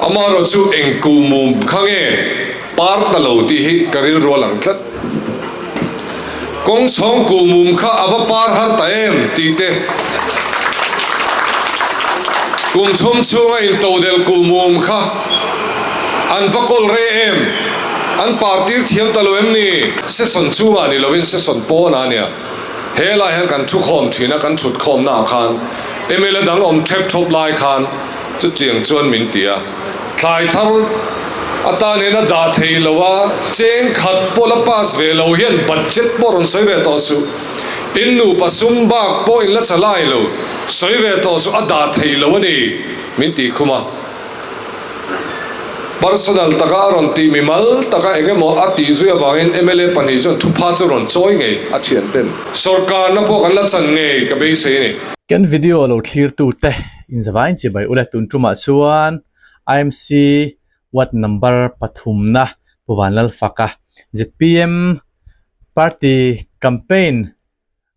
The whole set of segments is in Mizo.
Amaherawhchu eng kuhmum kha nge par ta lo tih hi ka rilru a lang tlat. Kawng chhawng kuhmum kha a va par har ta em tih te, kum thum chhunga intodelh kuhmum kha an va kawl rei em, an par tir thiam ta lo em ni? Session chungah ni lovin session pawnah a nia. He lai hian kan thukhawm thin a, kan thutkhawmna ah khan mla dang awm thep thawp lai khan chutiang chuan min ti a, thlai thar atan hian a dah thei lo a, cheng khat pawh la pass ve lo hian budget pawh rawn sawi ve tawh suh, in nupa sum bak pawh in la chalai lo, sawi ve tawh suh, a dah thei lo a ni min tih khum a. Personal taka a rawn tih mimal taka eng emaw a tih zui avangin mla pahnih chuan thupha chu rawn chawi ngei a thian ten. Sawrkarna pawh kan la chan ngei ka beisei a ni. Kan video lo thlirtu te inzavain chibai ule tun tumah chuan IMC ward number pathumna Pu Vanlalfaka zpm party campaign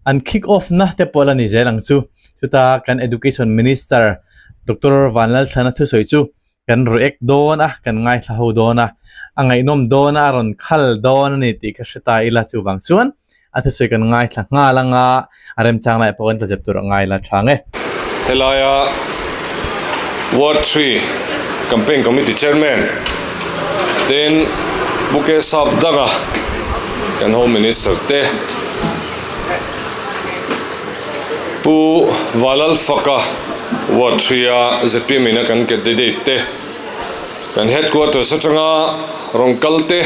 An kick off na te pawh la ni zel ang chu. Chuta kan Education Minister Doctor Vanlalthlana thusawi chu kan react dawn a, kan ngaithla ho dawn a, a ngaihnawm dawn a, a rawn khal dawn a ni tih ka hre ta ila chuvang chuan a thusawi kan ngaithla nghal anga a remchang laiah pawh kan tlazep tur a ngai la tha nge. Helaia Ward Three Campaign Committee Chairman ten Buke Sap danga kan Home Minister te, Pu Valalfaka Ward Three-a zpm ina kan candidate te, kan headquarters atanga rawn kal te,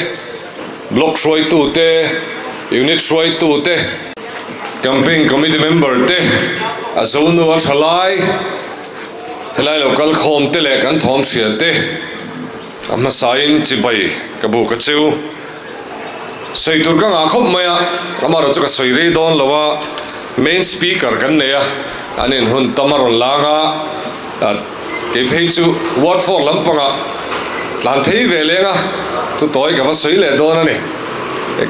block hruaitu te, unit hruaitu te, campaign committee member te, a zonu a tha lai, helai lo kal khawm te leh kan thawm hria te, a hmasain chibai ka bu ka cheu. Sawi tur ka ngah khawp mai a, amaherawh chu ka sawi rei dawn lo a, main speaker kan nei a, an in hun tam a rawn lang a, kei phei chu ward four lampangah tlan phei ve leng a, chu tawi ka va sawi leh dawn a ni.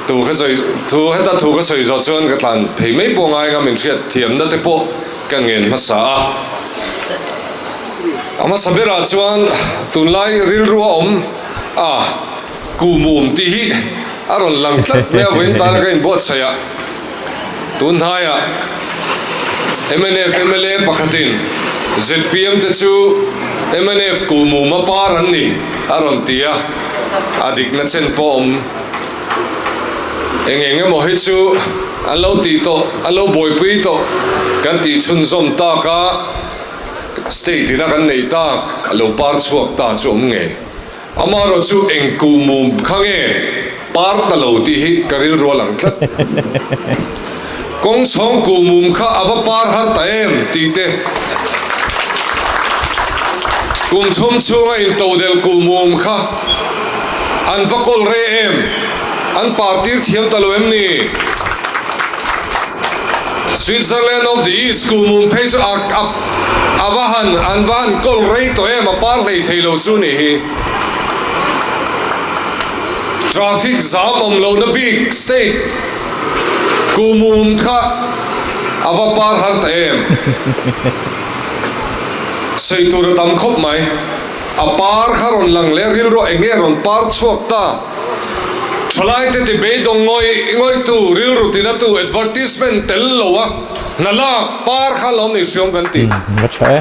Thu ka sawi thu heta thu ka sawi zawh chuan ka tlan phei mai pawh ngai anga min hriat thiamna te pawh ka ngen hmasa a. A hmasa berah chuan tunlai rilru a awm a. Kuhmum tih hi a rawn lang tlat mai a, vawiin tana ka inbuatsaih a, tun hnaiah mnf mla pakhatin zpm te chu mnf kuhmum a par an ni a rawn ti a, a dikna chen pawh awm eng eng emaw hi chu an lo tih tawh, an lo buaipui tawh kan tih chhunzawm tak a, state ina kan neih tak a lo par chhuak ta chu awm ngei. Amaherawh chu eng kuhmum kha nge par ta lo tih hi ka rilru a lang tlat. Kawng chhawng kuhmum kha a va par har ta em tih te, kum thum chhunga intodelh kuhmum kha an va kawl rei em, an par tir thiam ta lo em ni? Switzerland of the East kuhmum phei chu a a a va han an va han kawl rei tawh em a par hlei thei lo chu nih hi. Traffic zam awm lohna bik state kuhmum kha a va par har ta em. Sawi tur a tam khawp mai. A par kha rawn lang leh rilru eng nge rawn par chhuak ta? Thalaite ti beidawng ngawih ngawihtu, rilru tinatu advertisement tel lo a hna lak par kha lo nei hriam kan ti. Va tha e.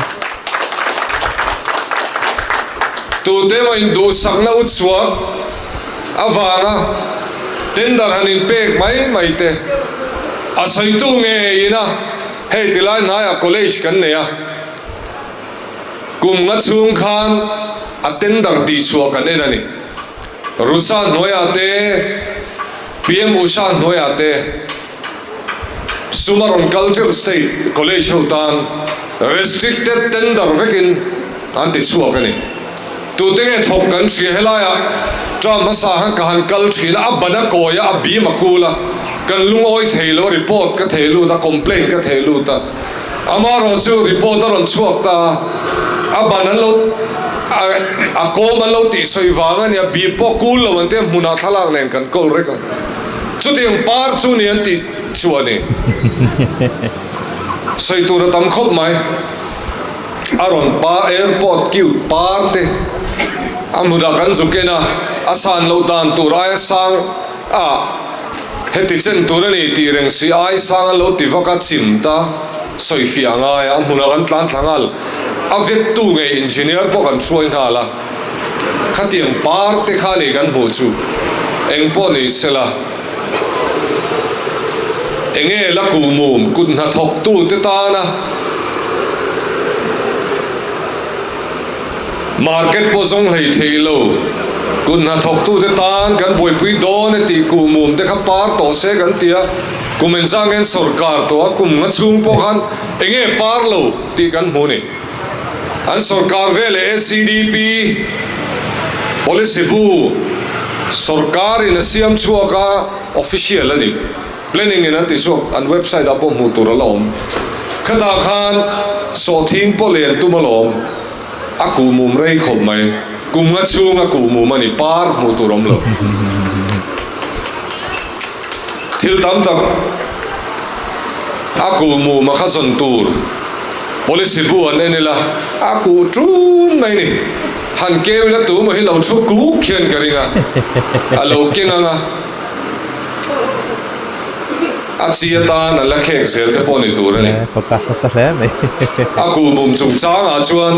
Tute emaw induhsakna u chhuak avanga tender han inpek mai mai te a sawitu ngeiin a hei tilai hnaiah college kan nei a. Kum nga chhung khan a tender tihchhuah kan en a ni. Rusa hnuaiah te, PM Usha hnuaiah te sum a rawn kal teuh state college ho tan restricted tender vekin an ti chhuak a ni. Tute nge thawk kan hria helaiah term hmasa khan ka han kal thin a, a ban a kawi a, a bim a kul a, kan lungawi thei lo a, report ka thei lut a, complaint ka thei lut a. Amaherawh chu report a rawn chhuak ta a, a ban an lo a kawm an lo tih sawi vang a nia, bip pawh kul lo an tia hmunah thlalak nen kan kawl rek ang. Chutiang par chu ni an tih chu a ni. Sawi tur a tam khawp mai. A rawn par airport cute par te. A hmunah kan zuk en a, a san loh dan tur aia sang a heti chen tur a ni tih reng si ai sang an lo ti vak a, chim ta sawifiah a ngai a, a hmunah kan tlan thla nghal. A vettu ngei engineer pawh kan hruai nghal a, khatiang par te kha a ni kan hmuh chu engpawh ni sela. Enge la kuhmum kut hnathawktu te tana Market pawh zawng hlei thei lo. Kut hnathawktu te tan kan buaipui dawn e tih kuhmum te kha par tawh se kan ti a, kum engzah nge an sawrkar tawh a, kum nga chhung pawh khan enge par lo tih kan hmu ni. An sawrkar veleh SEDP policy bu sawrkarin a siam chhuak a, official a ni. Planning in an ti chhuak, an website ah pawh hmuh tur a la awm. Khatah khan sawhthing pawh len tum alawm, a kuhmum rei khawp mai. Kum nga chhung a kuhmum a ni, par hmuh tur awm lo. Thil tam tak a kuhmum a kha zawn tur policy bu an en ila, a kuh ṭun mai ni. Han keu ila tu maw hi lo thu kuk hian ka ring a, a lo keng ang a. A chi atan an la khek zel te pawh ni tur a ni. A kuhmum chungchangah chuan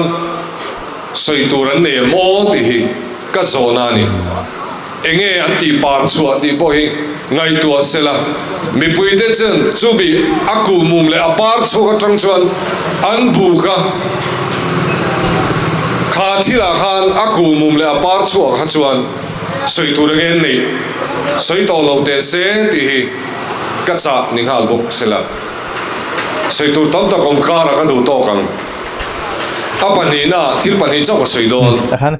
sawi tur an nei em aw tih hi ka zawhna a ni. Enge an tih par chhuah tih pawh hi ngaihtuah sela, mipuite chuan chumi a kuhmum leh a par chhuak atang chuan an buk a, kha thilah khan a kuhmum leh a par chhuah kha chuan Sawi tur enge an neih sawi tawh lo teh se tih hi ka chah ni nghal bawk sela. Sawi tur tam tak awm karah ka duh tawk ang. A pahnihna thil pahnih chauh ka sawi dawn. Takhan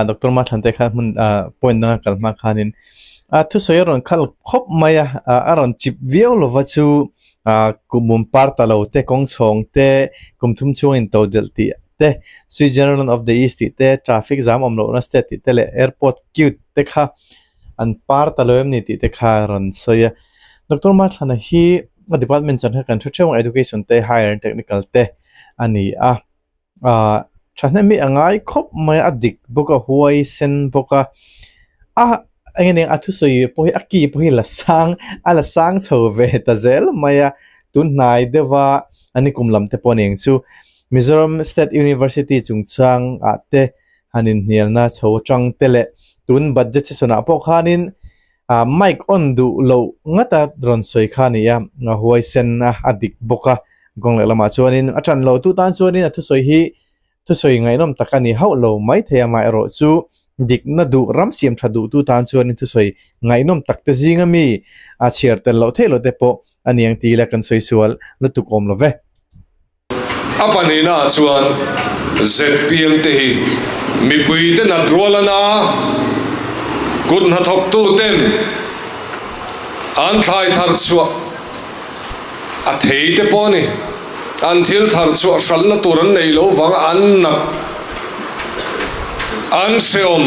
Doctor Mathlan te khan hmun point danga kal hma khanin a thusawi a rawn khal khawp mai a, a rawn chip viau lova chu kum par ta lo te kawng chhawng te kum thum chhung in to delh tih te, Sui General of the East tih te, Traffic zam awm lohna state tih te leh Airport cute te kha an par ta lo em ni tih te kha a rawn sawi a. Doctor Mathlana hi a department chuan kha kan hre theuh ang Education te Higher and Technical te a ni a. Ahh thahnem hi a ngai khawp mai a, a dik bawk a, huai sen bawk a, a eng nge a thusawi pawh hi a ki pawh hi la sang a la sang chho ve ta zel mai a, tun hnai deuh a a ni kum lam te pawh a ni ang chu. Mizoram State University chungchang ah te han inhnialna chho atang te leh tun budget session ah pawh khanin ah mic on duh loh ngata rawn sawi kha a ni a, a huaisen a, a dik bawk a, kawng leh lamah chuanin a tan lo tu tan chuanin a thusawi hi thusawi ngaihnawm tak a ni hauh lo maithei amaherawh chu dikna duh ram siam tha duh tu tan chuanin thusawi ngaihnawm tak te zinga mi a chhiar tel loh theih loh te pawh a ni ang tih ila kan sawi sual lutuk awm lo ve. A pahnihnaah chuan zpm te hi mipuite nat rual a na, kut hnathawktuten an thlai thar chhuah a thei te pawh a ni. An thil thar chhuah hralhna tur an neih loh vanga an nat, an hreawm,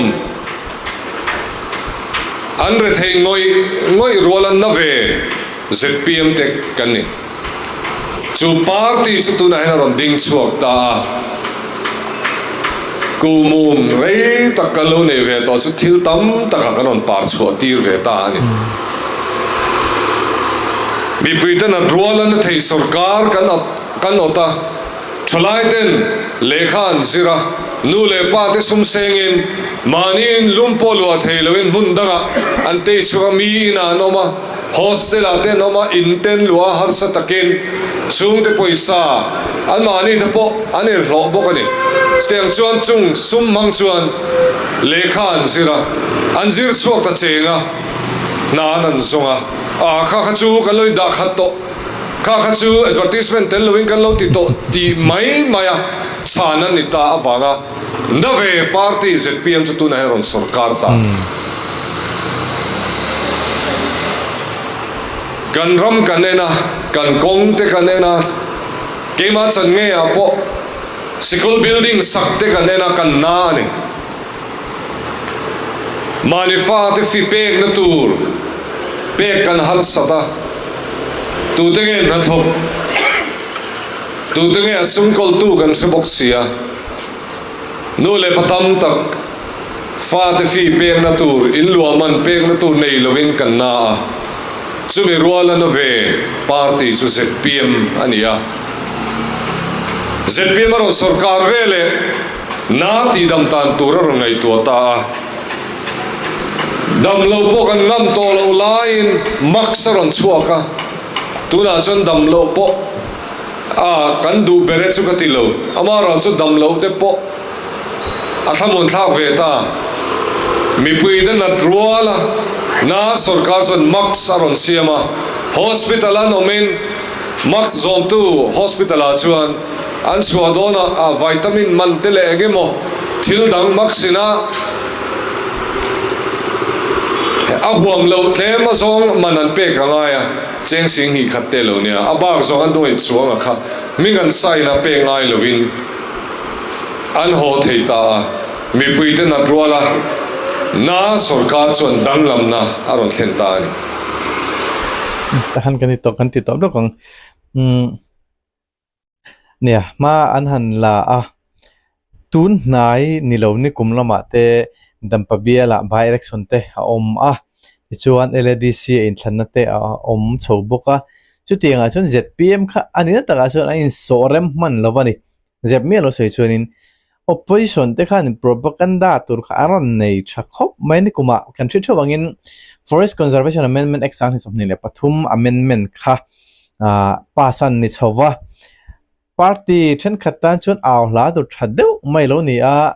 an retheih ngawih ngawih rual a na ve zpm te kan ni. Chu party chu tunah hian a rawn ding chhuak ta a, kuhmum rei tak kan lo nei ve tawh chu thil tam takah kan rawn par chhuah tir ve ta a ni. Mipuiten an rual a na thei sorkar kan kan awt a, thalaiten lehkha an zir a, nu leh pa te sum sengin mahniin lum pawh luah thei loin hmun dangah an tei chhuak a, mi inah an awm a, Hostel ah te an awm a, in te an luah a, harsa takin chhungte pawisa an mahni te pawh an inhlawh bawk a ni. Chutiang chuan chung sum hmang chuan lehkha an zir a, an zir chhuak ta cheng a, hna an an zawng a, ah kha kha chu kan lo indah khat tawh, kha kha chu advertisement tel loin kan lo ti tawh tih mai mai a chhan an ni ta avanga Na ve party zpm chu tunah hian rawn sorkar ta. Kan ram kan en a, kan kawng te kan en a, keimah chan ngeiah pawh sikul building sak te kan en a, kan na a ni. Mahni fate fi pekna tur pek kan harsat a, tute nge hnathawk, tute nge a sumkawltu kan hre bawk si a. Nu leh pa tam tak Fate fee pekna tur, in luah man pekna tur nei lovin kan na a. Chumi ruala na ve party chu zpm a ni a. Zpm a rawn sawrkar ve leh na tihdam tan tur a rawn ngaihtuah ta a. Dam lo pawh kan ngam tawh loh laiin mask a rawn chhuak a, tunah chuan dam loh pawh a kan duh ber e chu ka ti lo, amaherawh chu dam loh te pawh a thlamuan thlak ve ta. Mipui te nat rual a, na sawrkar chuan mask a rawn siam a, hospital an awmin mask zawmtu hospital ah chuan an chhuah dawnah a vitamin man te leh eng emaw thil dang mask ina a huam loh tlem azawng man an pek a ngai a, cheng sing hnih khat te lo nia, a bak zawng an duai chuang a kha hming an sign a pek ngai lovin an haw thei ta a, mipui te nat rual a na sawrkar chuan danglamna a rawn thlen ta a ni. Tahan kan ti tawh kan ti tawh bawk ang. Umm. Nia, hma an han la a, tun hnai ni lo nikum lamah te Dampa bialah by election te a awm a, tichuan LADC a inthlanna te a awm chho bawk a, chutiangah chuan zpm kha a nihna takah chuan a insawh rem hman lo a ni. Zep miah lo sawi chuanin opposition te khan propaganda tur kha a rawn nei tha khawp mai nikumah kan hre theuh angin Forest Conservation Amendment Act 2023 amendment kha ah pass an ni chho va, party thenkhat tan chuan au hla tur tha deuh mai lo ni a,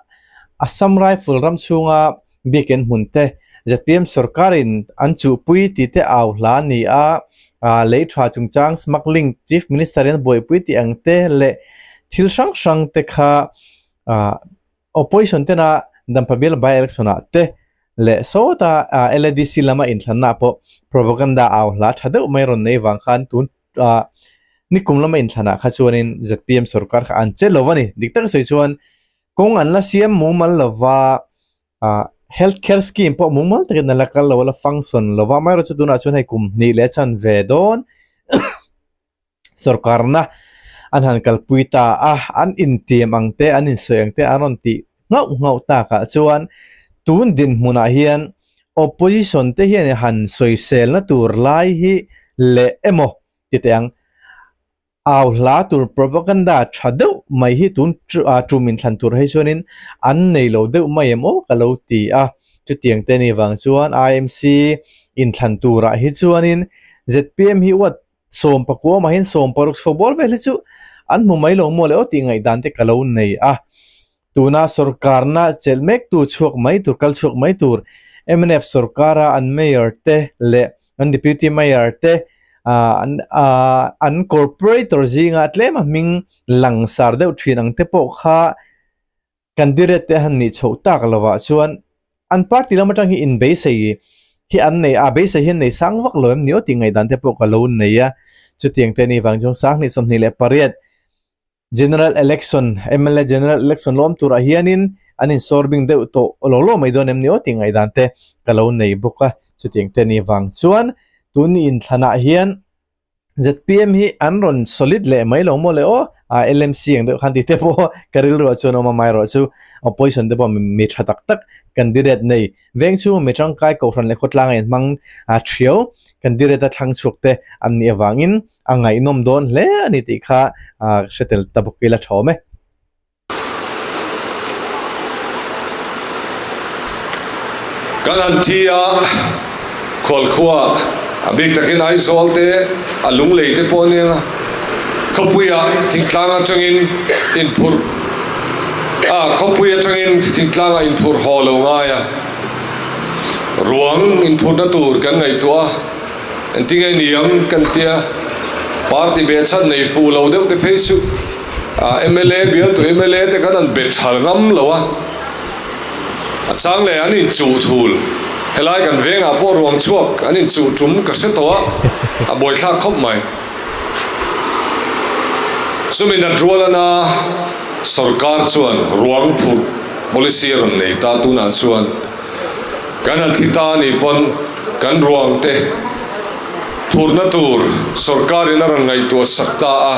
Assam Rifle ram chhunga biakin hmun te zpm sorkarin an chuhpui tih te au hla a ni a, ah lei tha chungchang smuggling chief minister in a buaipui tih ang te leh thil hrang hrang te kha ah Opposition tena Dampa bial by election ah te leh sawta LADC lama inthlanna ah pawh propaganda au hla tha deuh mai rawn nei vang khan tun nikum lama inthlanah kha chuanin zpm sorkar kha an che lo a ni. Dik taka sawi chuan kawng an la siam mumal lova health care scheme pawh mumal takin a la kal lo a la function lova amaherawhchu tunah chuan hei kum hnih leh a chanve dawn Sorkarna an han kalpui ta a, an intiam ang te, an insawi ang te an rawn tih nghauh nghauh takah chuan tun dinhmunah hian opposition te hian han sawiselna tur lai hi leh emaw ti teh ang. Au hla tur propaganda tha deuh mai hi tun tum inthlan tur hei chuanin an nei lo deuh mai em aw ka lo ti a. Chutiang te ni vang chuan IMC inthlan turah hi chuanin zpm hi uat 14 mah hian 16 chho bawr vel hi chu an hmu mai lo maw le aw tih ngaihdan te ka lo nei a. Tuna sorkarna chelh mek tu chhuak mai tur, kal chhuak mai tur mnf sorkara an mayor te leh an deputy mayor te an corporator zinga tlema hming langsar deuh thin ang te pawh kha Candidate te han nih chhoh tak lovah chuan an party lam atang hi inbeisei hi an nei a, beisei hi an nei sang vak lo em ni aw tih ngaihdan te pawh ka lo nei a. Chutiang te ni vang chuan 2028 General Election, mla General Election lawm turah hianin an insawrbing deuh tawh lo lo mai dawn em ni aw tih ngaihdan te ka lo nei bawk a. Chutiang te ni vang chuan tun inthlanah hian zpm hi an rawn solid leh mai lo maw le aw ah LMC ang deuh khan tih te pawh ka rilruah chuan a awm a amaherawh chu opposition te pawh mi tha tak tak candidate nei veng chhunga mi tangkai kohhran leh khawtlang a inhmang ah thiau candidate a thlang chhuak te an nih avangin a ngaihnawm dawn hle a ni tih kha ah hre tel ta bawk ila tha awm e. Kan han thi a, Khualkhua a bik takin Aizawl te, a Lunglei te pawh ania khawpuia thingtlang atangin inphurh a, khawpui atangin thingtlangah inphurh haw lo ngai a, ruang inphurhna tur kan ngaihtuah a. Engtinge niang kan tia, party behchhan nei fuh lo deuh te phei chu mla bialtu mla te khan an be tha ngam lo a, a chang leh an inchuh thul, helai kan vengah pawh ruang chhuak an inchuh tum ka hre tawh a, a buaithlak khawp mai. Chumi nat rualana sorkar chuan ruang phurh policy a rawn nei ta tunah chuan. Kan han thi ta anih pawn kan ruang te phurhna tur sorkarin a rawn ngaihtuah sak ta a,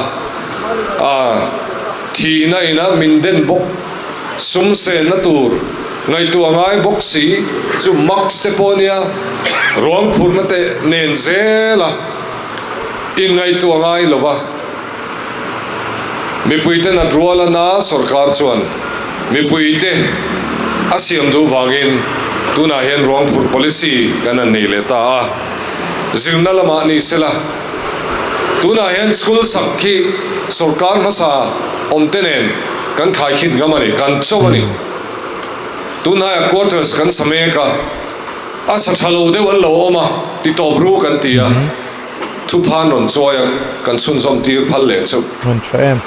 a thihna ina min den bawk sum senna tur. Ngaihtuah ngai bawk si chu mask te pawh nia ruang phurna te nen zela inngaihtuah ngai lova mipuite nat rual a na sorkar chuan mipuite a siam duh vangin tunah hian ruang phurh policy kan han nei leh ta a, zirna lamah ni sela tunah hian school sak khi sorkar hmasa awmte nen kan khaikhin ngam a ni, kan cho a ni. Tunhnaia quarters kan sa mek a, a sa tha lo deuh an lo awm a, ti tawp ru kan ti a, thuphan rawn chawi a, kan chhunzawm tir phal leh chauh. Rawn tha em?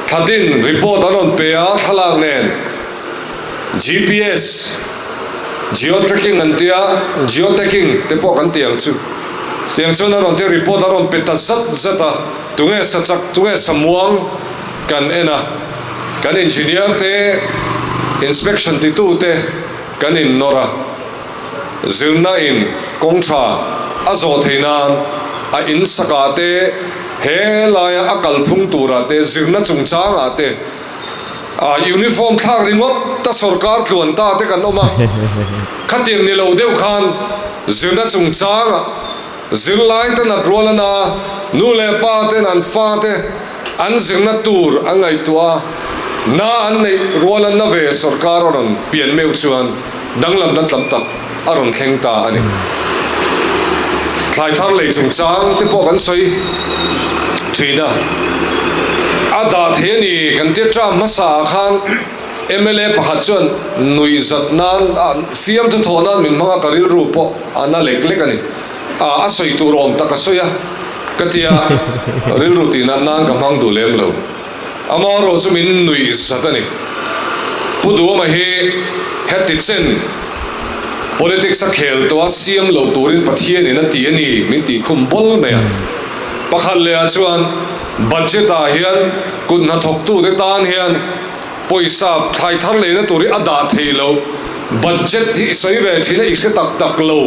Thlatin report an rawn pe a, thlalak nen GPS, geo tracking an tia, geo tagging te pawh kan ti ang chu. Tiang chuan a rawn tia report a rawn pe ta zat zat a, tunge sa chak, tunge sa muang kan en a. Kan engineer te, inspection titu te kan innawr a, zirna in kawng tha a zawh theih nan a in sakah te, he laia a kalphung turah te, zirna chungchangah te, a uniform thlak ringawt a sorkar tluan ta te kan awm a, khatiang ni lo deuh khan zirna chungchangah zirlai te nat rual ana, nu leh pa ten an fa te, An zirna tur an ngaihtuah a, na an neih rual an na ve sorkar a rawn pian meuh chuan danglamna tam tak a rawn thleng ta a ni. Thlai thar lei chungchang te pawh kan sawi thin a, a dah thei a ni kan tia term hmasa ah khan mla pakhat chuan nuihzat nan fiamthu thawh nan min hmang a ka rilru pawh a na lek lek a ni. A sawi tur awm tak a sawi a, ka ti a, rilru tih nat nan ka hmang duh lem lo. Amaherawh chu min nuih zat a ni. Pu Duhawma hi heti chen politics a khel tawh a siam lo turin Pathianin a ti a ni min tih khum bawl mai a. Pakhat leh ah chuan budget ah hian kut hnathawktute tan hian Pawisa thlai thar leina tur hi a dah thei lo. Budget hi i sawi ve thin a, i hre tak tak lo.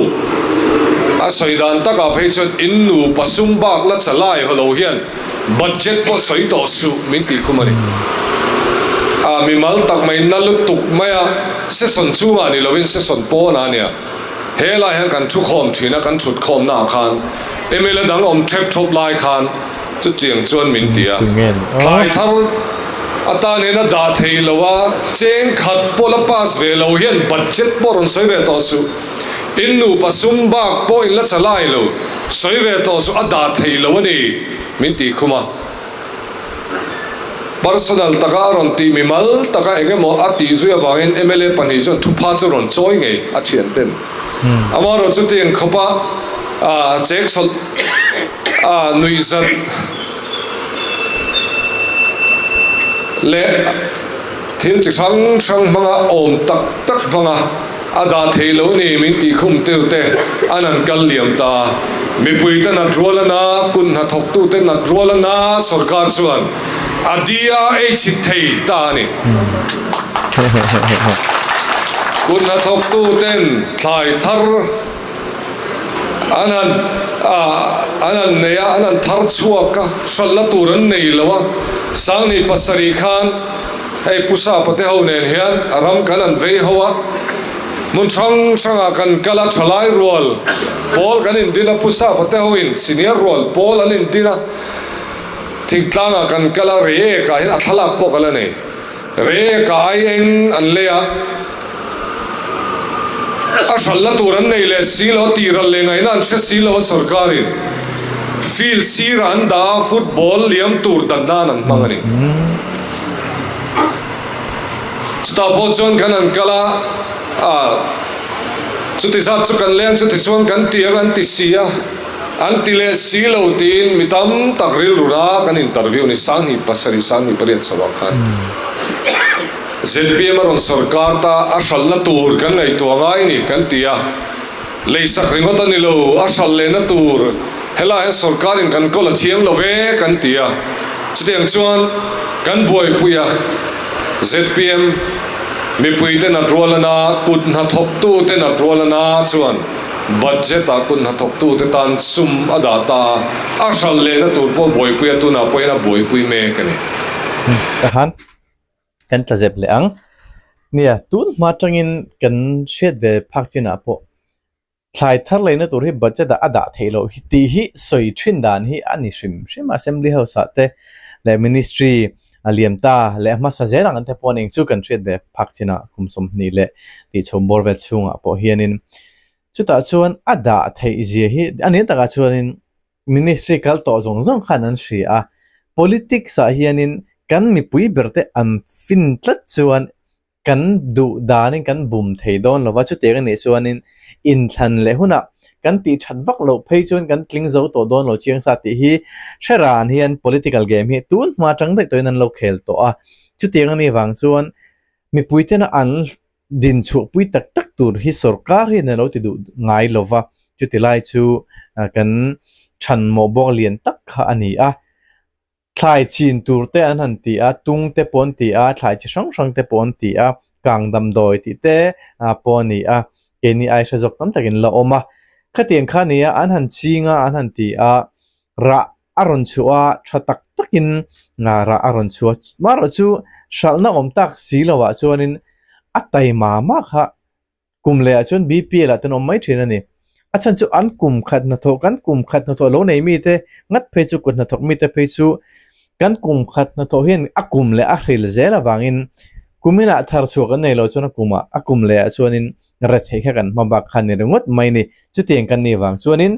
A sawi dan takah phei chuan in nupa sum bak la chalai haw lo hian budget pawh sawi tawh suh min tih khum a ni. A mimal tak mai na lutuk mai a, session chungah ni lovin session pawnah a nia. He lai hian kan thu khawm thin a, kan thut khawmnaah khan mla dang awm thep thawp lai khan Chutiang chuan min ti a, thlai thar atan hian a dah thei lo a, cheng khat pawh la pass ve lo hian budget pawh rawn sawi ve tawh suh, in nupa sum bak pawh in la chalai lo, sawi ve tawh suh, a dah thei lo a ni min tih khum a. Personal taka a rawn tih mimal taka eng emaw a tih zui avangin mla pahnih chuan thupha chu rawn chawi ngei a thian ten. Amaherawh chutiang khawpa chek sawlh a nuihzat leh thil chi hrang hrang hmanga awm tak tak hmanga a dah thei lo ni min tih khum tir te an han kal liam ta. Mipui te nat rual a na, kut hnathawktu te nat rual a na sorkar chuan a dia ei chhit thei ta a ni. Kut hnathawktu ten thlai thar An han an han nei a, an han thar chhuak a, hralhna tur an nei lo a. Sangni pasarih khan hei Pu Sapa te ho nen hian ram kan han vei ho a, hmun hrang hrangah kan kal a, thalai rual pawl kan indin a, Pu Sapa te hoin senior rual pawl an indin a, thingtlangah kan kal a, Reiekah hian a thlalak pawh ka la nei. Reiekah ai eng an lei a. A hralhna tur an nei leh si lo, a tih ral leh ngaihna an hre si lo a sorkarin field sirah an dah a, football liam tur dan nan an hmang a ni. Chutah pawh chuan kan han kal a, a chuti zat chu kan leng chuti chuan kan ti ang an ti si a, an ti leh si lo tiin mi tam tak rilru na kan interview ni 2007, 2008 chhoah khan. Zpm a rawn sawrkar ta, a hralhna tur kan ngaihtuah ngai ni kan ti a, leisak ringawt a ni lo, a hralh lehna tur helai hian sawrkarin kan kawl a thiam lo ve kan ti a, chutiang chuan kan buaipui a, zpm mipuite nat rual ana, kut hnathawktute nat rual ana chuan budget-ah kut hnathawktute tan sum a dah ta a, a hralh lehna tur pawh buaipui a, tunah pawhin a buaipui mek a ni. Tahan. Kan tla zep leh ang. Nia, tun hma atangin kan hriat ve phak chinah pawh thlai thar leina tur hi budget ah a dah theih loh hi tih hi sawi thin dan hi a ni hrim hrim a. Assembly House ah te leh Ministry a liam ta leh a hmasa zel ang te pawh eng chu kan hriat ve phak chinah kum 20 leh tih chho bawr vel chhungah pawh hianin chutah chuan a dah theih zia hi a nih takah chuanin Ministry kal tawh zawng zawng khan an hria a, politics ah hianin kan mipui ber te an fin tlat chuan kan duh danin kan bum thei dawn lo va, chutiang a nih chuanin inthlan leh hunah kan tih that vak loh phei chuan kan tling zo tawh dawn lo chiang sa tih hi hre ran hian political game hi tun hma atang daih tawhin an lo khel tawh a, chutiang a nih vang chuan mipui tena an Din chhuahpui tak tak tur hi sorkar hian a lo ti duh ngai lo va, chuti lai chu kan chhan mawh bawk lian tak kha a ni a. Thlai chin tur te an han ti a, tung te pawh an ti a, thlai chi hrang hrang te pawh an ti a, kang damdawi tih te pawh a ni a, keini ai hre zawk tam takin la awm a. Khatiang kha a ni a, an han ching a, an han ti a, rah a rawn chhuah a, tha tak takin rah a rawn chhuah a, marawh chu hralhna awm tak si lovah chuanin a taima mah kha kum lehah chuan BPL ah te an awm mai thin a ni. A chhan chu an kum khat hnathawh kan kum khat hnathawh lo nei mite ngat phei chu kut hnathawk mite phei chu kan kum khat hnathawh hian a kum leh a hril zel avangin kuminah thar chhuah kan nei lo chuan a kumah a kum lehah chuanin retheih kha kan hma bak kha ni ringawt mai ni. Chutiang kan nih vang chuanin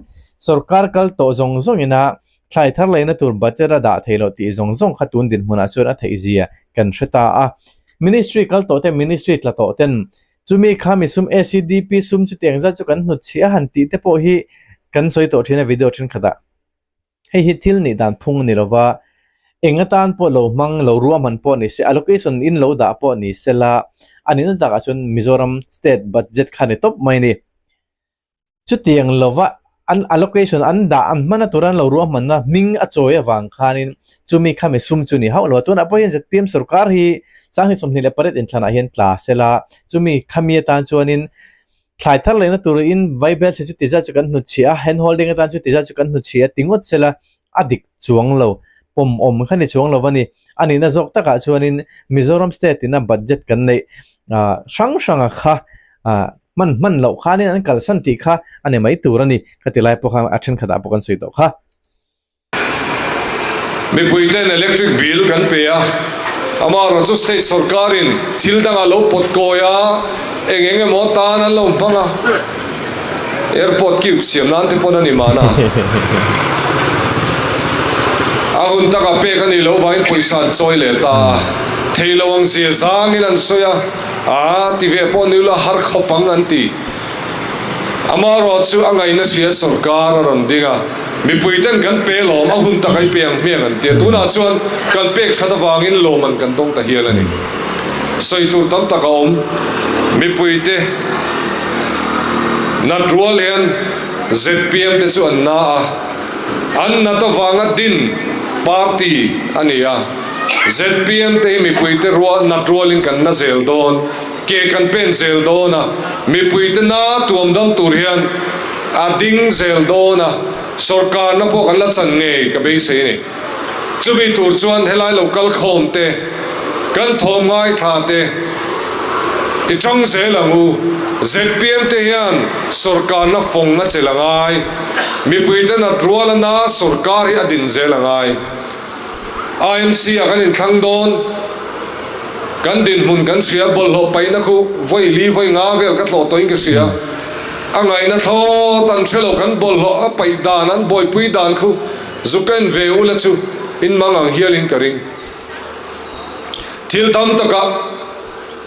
sorkar kal tawh zawng zawngina thlai thar leina tur budget a dah theih loh tih zawng zawng kha tun dinhmunah chuan a theih zia kan hre ta a. Ministry kal tawh te, ministry tla tawh ten chumi kha mi sum ACDP sum chutiang zat chu kan hnutchhiah a han tih te pawh hi kan sawi tawh thin a video thenkhatah. Hei hi thil nih dan phung a ni lova, eng atan pawh lo hmang lo ruahman pawh ni se, allocation in lo dah pawh ni se la, a nihna takah chuan Mizoram state budget kha ni tawp mai a ni. Chutiang lova an allocation an dah an hmana tura an lo ruahmanna hming a chawi avang khanin chumi khami sum chu ni hauh lo a. Tunah pawh hian zpm sorkar hi 2028 inthlanah hian tla se la, chumi khami atan chuanin Thlai thar lehna turin vaibel chhe chu ti zat chu kan hnutchhiah a, hand holding atan chu ti zat chu kan hnutchhiah a ti ngawt sela a dik chuang lo, pawm awm kha ni chuang lo a ni. A nihna zawk takah chuanin Mizoram state ina budget kan neih hrang hranga kha hman hman loh khanin an kalsan tih kha a ni mai tur a ni ka ti lai pawh kha a thenkhatah pawh kan sawi tawh kha. Mipuiten electric bill kan pe a, amaherawhchu chu state sorkarin thil dangah lo pawt kawi a, eng eng emaw atan an lo hmang a, airport cube siam nan te pawn a ni mahna. A hun takah pek a nih loh vangin pawisa an chawi leh ta a, thei lo ang zia zangin an sawi a, aa ti ve pawh ni ula har khawp ang an ti. Amaherawhchu a ngaihna hria sorkar a rawn ding a. Mipui ten kan pe lawm, a hun tak ai pe ang hmiang an ti a, tunah chuan kan pek that avangin lawm an kan dawng ta hial a ni. Sawi tur tam tak a awm, mipui te nat rual hian zpm te chu an na a, an nat avanga din party a ni a, zpm te hi mipui te rual nat rualin kan na zel dawn. Ke kan pen zel dawn a, mipuite na tuam dam tur hian a ding zel dawn a, sawrkarna pawh kan la chan ngei ka beisei a ni. Chumi tur chuan helai lo kal khawm te, kan thawm ngaithla te i tang zel ang u. Zpm te hian sawrkarna fawng a chelh a ngai, mipuite nat rual a na sawrkar hi a din zel a ngai. IMC ah kan inthlang dawn, kan dinhmun kan hria, bawlhhlawh paihna khu vawi li vawi nga vel ka tlawh tawhin ka hria, a ngaihna thlawt an hre lo, kan bawlhhlawh a paih dan an buaipui dan khu zuk en ve ula chu in mang ang hialin ka ring. Thil tam takah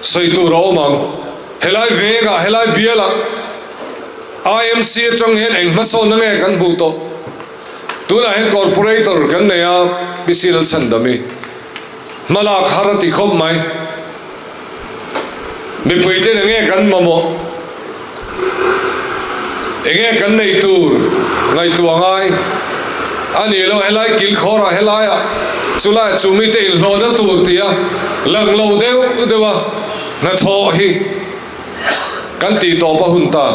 sawi tur a awm ang, helai vengah helai bialah IMC atang hian eng hmasawnna nge kan hmuh tawh? Tunah hian Corporator kan nei a, Pi Silchandami. Hmalak har a ti khawp mai. Mipuiten enge kan mamawh? Enge kan neih tur ngaihtuah ngai? A ni lo, helai kilkhawrah helaiah chulaiah chu mite inhlawhna tur tia lang lo deuh deuha hnathawh hi Kan tih tawp a hun ta.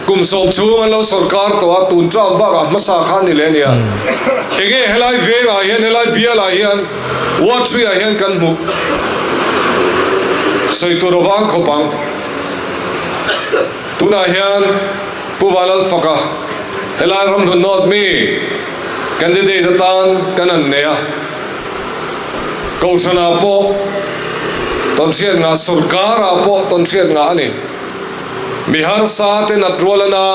Kum 10 chhung an lo sawrkar tawh a, tun term bakah hmasa kha a ni leh a nia. Enge helai vengah hian, helai bialah hian, Ward 3 ah hian kan hmuh. Sawi tur a vang khawp ang. Tunah hian Pu Vanlalfaka helai ramhlun nawt mi candidate atan kan han nei a. Kohhranah pawh tawnhriat ngah, sorkarah pawh tawnhriat ngah a ni. Mi harsa te nat rual a na,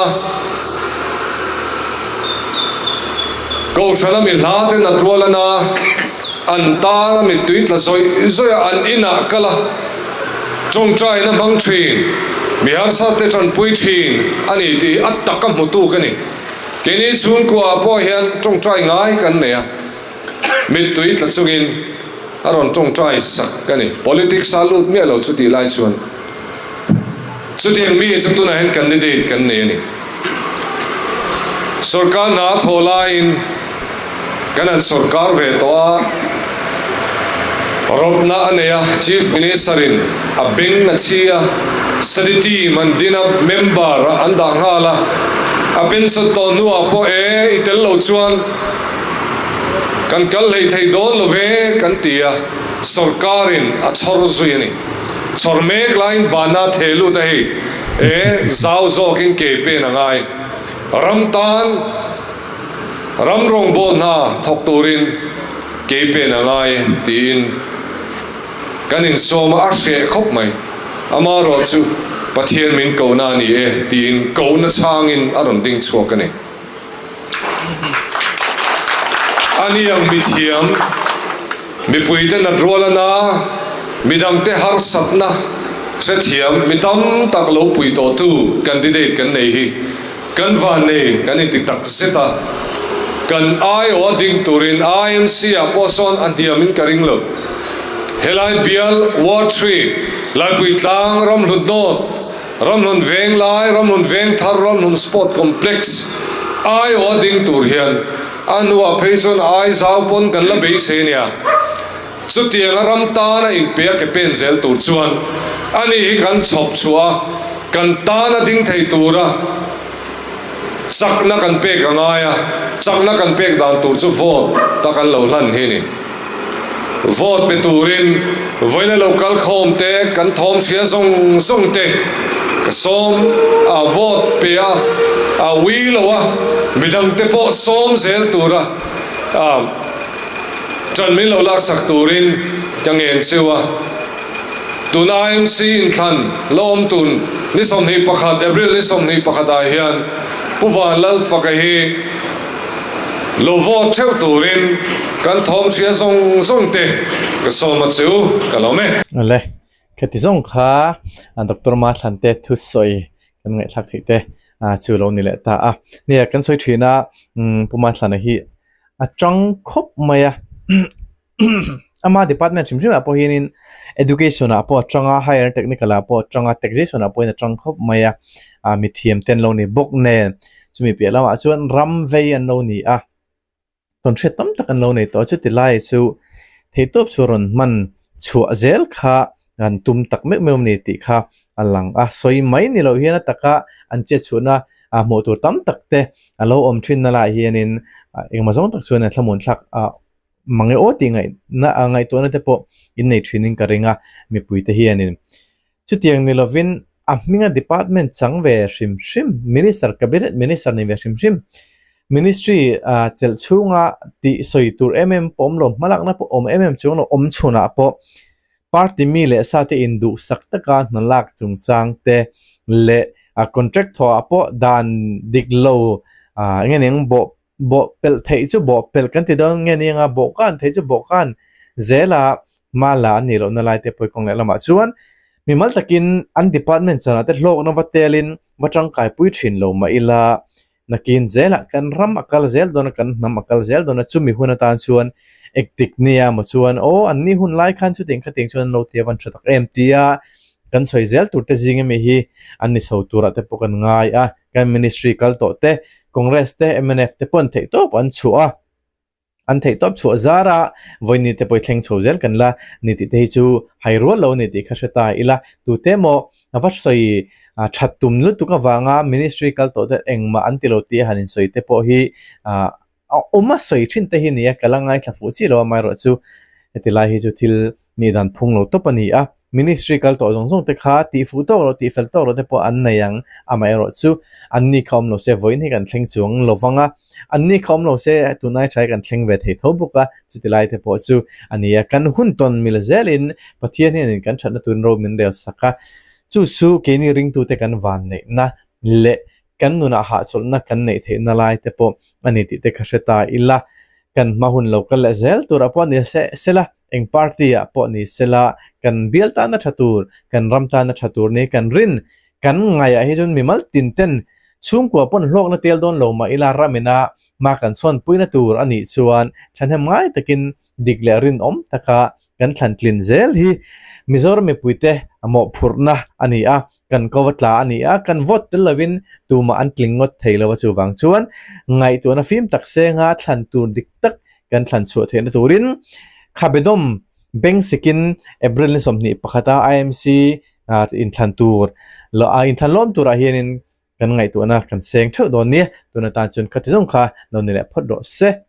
Kohhrana mi hla te nat rual a na, an tana mittui tla zawih zawih a an inah kal a, tawngtaina hmang thin, mi harsa te tanpui thin a ni tih a taka hmutu ka ni. Keini chhungkua pawh hian tawngtai ngai kan nei a. Mittui tla chungin a rawn tawngtai sak a ni. Politics a lut miah lo chutih lai chuan chutiang mi chu tunah hian candidate kan nei a ni. Sorkar hna a thawh laiin kan han sorkar ve tawh a, rawtna a nei a, Chief Minister in a beng a chhi a, study team an din a, member ah an dah nghal a, a pension tawh hnuah pawh e i tel lo chuan Kan kal hlei thei dawn lo ve kan ti a, sorkarin a chhawr zui a ni. Chhawr mek laiin banna theh lut a hei e zau zawkin ke pen a ngai. Ram tan ram rawngbâwl hna thawk turin ke pen a ngai tiin kan insawm a, a hreh khawp mai. Amaherawh chu Pathian min kohna a ni e tiin kohna chhangin a rawn ding chhuak a ni. A ni ang mithiam, mipuite nat rual a na, midangte harsatna hrethiam, mi tam tak lo pui tawhtu candidate kan nei hi kan vannei kan inti tak zet a, kan aiawh a ding turin IMC ah pawh sawn a hniamin ka ring lo. Helai bial Ward Three, Laipui Tlang, Ramhlut North, Ramhlun Venglai, Ramhlun Vengthar, Ramhlun Sport Complex aiawh a ding tur hian a hnuah phei chuan ai zau pawn kan la beisei ania. Chutianga ram tana inpe a ke pen zel tur chuan ani hi kan chhawp chhuah a, kan tana ding thei tura chakna kan pek a ngai a, chakna kan pek dan tur chu vote ta kan lo hlan hi a ni. Vote pe turin vawiina lo kal khawm te, kan thawm hria zawng zawng te ka sawm a, vote pe a, a ui lo a, midang te pawh sawm zel tura ṭan min lo laksak turin ka ngen cheu a. Tun IMC inthlan la awm tun ni 21, April ni 21 ah hian Pu Vanlalfaka hi Lo vote theuh turin kan thawm hria zawng zawng te ka sawm a chu ka lawm e. Awle, khati zawng kha Doctor Mathlan te thusawi kan ngaihthlak theih te chu lo ni leh ta a. Nia, kan sawi thin a, Pu Mathlana hi a tang khawp mai a. Ama department hrim hrimah pawh hianin education ah pawh a tang a, higher technical ah pawh a tang a, taxation ah pawhin a tang khawp mai a, ah mithiam te an lo ni bawk nen chumi piah lamah chuan ram vei an lo ni a, tawnhriat tam tak an lo nei tawh a, chuti lai chu theihtawp chu rawn hman chhuah zel kha an tum tak meuh meuh a ni tih kha a lang a, sawi mai ni loh hian a taka an chet chhuahna ah hmuh tur tam tak te a lo awm thin na lai hianin engemaw zawng tak chuan a thlamuan thlak ah. Mange aw tih ngaihna a ngaihtuahna te pawh in nei thinin ka ring a, mipuite hianin. Chutiang ni lovin a hminga department chang ve hrim hrim, minister, cabinet minister ni ve hrim hrim, ministry chelh chhunga tih sawi tur em em pawh awm lo, hmalakna pawh awm em em chuang lo, awm chhunah pawh party mi leh sa te induhsak taka hna lak chungchang te leh contract thawhah pawh dan dik lo eng eng bawh Bawh pelh theih chu bawh pelh kan ti dawn nge ni anga bawh kan theih chu bawh kan zela hma la an nih lohna lai te pawh kawng leh lamah chuan mimal takin an department chanah te hlawkna va telin va tangkai pui thin lo mah ila nakin zelah kan ram a kal zel dawn a kan hnam a kal zel dawn a chumi hun atan chuan engtik nia maw chuan aw an ni hun lai khan chutiang khatiang chuan an lo ti a van tha tak em tia kan sawi zel tur te zing ami hi an ni chho turah te pawh kan ngai a. Kan ministry kal tawh te, Congress te, mnf te pawn theihtawp an chhuah a, an theihtawp chhuah zar a, vawiin te pawh i thleng chho zel kan la ni tih te hi chu hai rual lo a ni tih kha hre ta ila, tute emaw a va sawi that tum lutuk avanga ministry kal tawh te engmah an ti lo tih a han insawi te pawh hi a awm a sawi thin te hi nia ka la ngaithla fuh chiah lo a, amaherawhchu heti lai hi chu thil nih dan phung lo tawp a ni a. Ministry kal tawh zawng zawng te kha tih fuh tawk loh, tih fel tawk loh te pawh an nei ang. Amaherawh chu anni kha awm lo se vawiin hi kan thleng chuang lo vang a, anni kha awm lo se tunai tha hi kan thleng ve thei tho bawk a, chuti lai te pawh chu a ni a. Kan hun tawn mil zelin Pathian hianin kan thatna turin ro min rel sak a, chu chu keini ringtute kan vanneihna leh kan nunah hahchawlhna kan neih theihna lai te pawh a ni tih te ka hre ta ila, kan hma hun lo kal leh zel turah pawh ni se sela, eng party ah pawh ni sela, kan bial tana tha tur, kan ram tana tha tur ni kan rin, kan ngaihah hi chuan mimal tin ten chhungkua pawn hlawkna tel dawn lo mah ila ramina hma kan chhawnpuina tur a nih chuan thahnem ngai takin dik leh rinawm taka kan thlan tlin zel hi Mizoram mipuite mawhphurhna a ni a, kan ko va tla a ni a, kan vote tel lovin tumah an tling ngawt thei lo a chuvang chuan ngaihtuahna fim tak senga thlan tur dik tak kan thlan chhuah theihna turin Khabedawm beng sikin April ni 21 a IMC inthlan tur inthlan lawm turah hianin kan ngaihtuahna kan seng theuh dawn nia, tun atan chuan khati zawng kha lo ni leh phawt rawh se.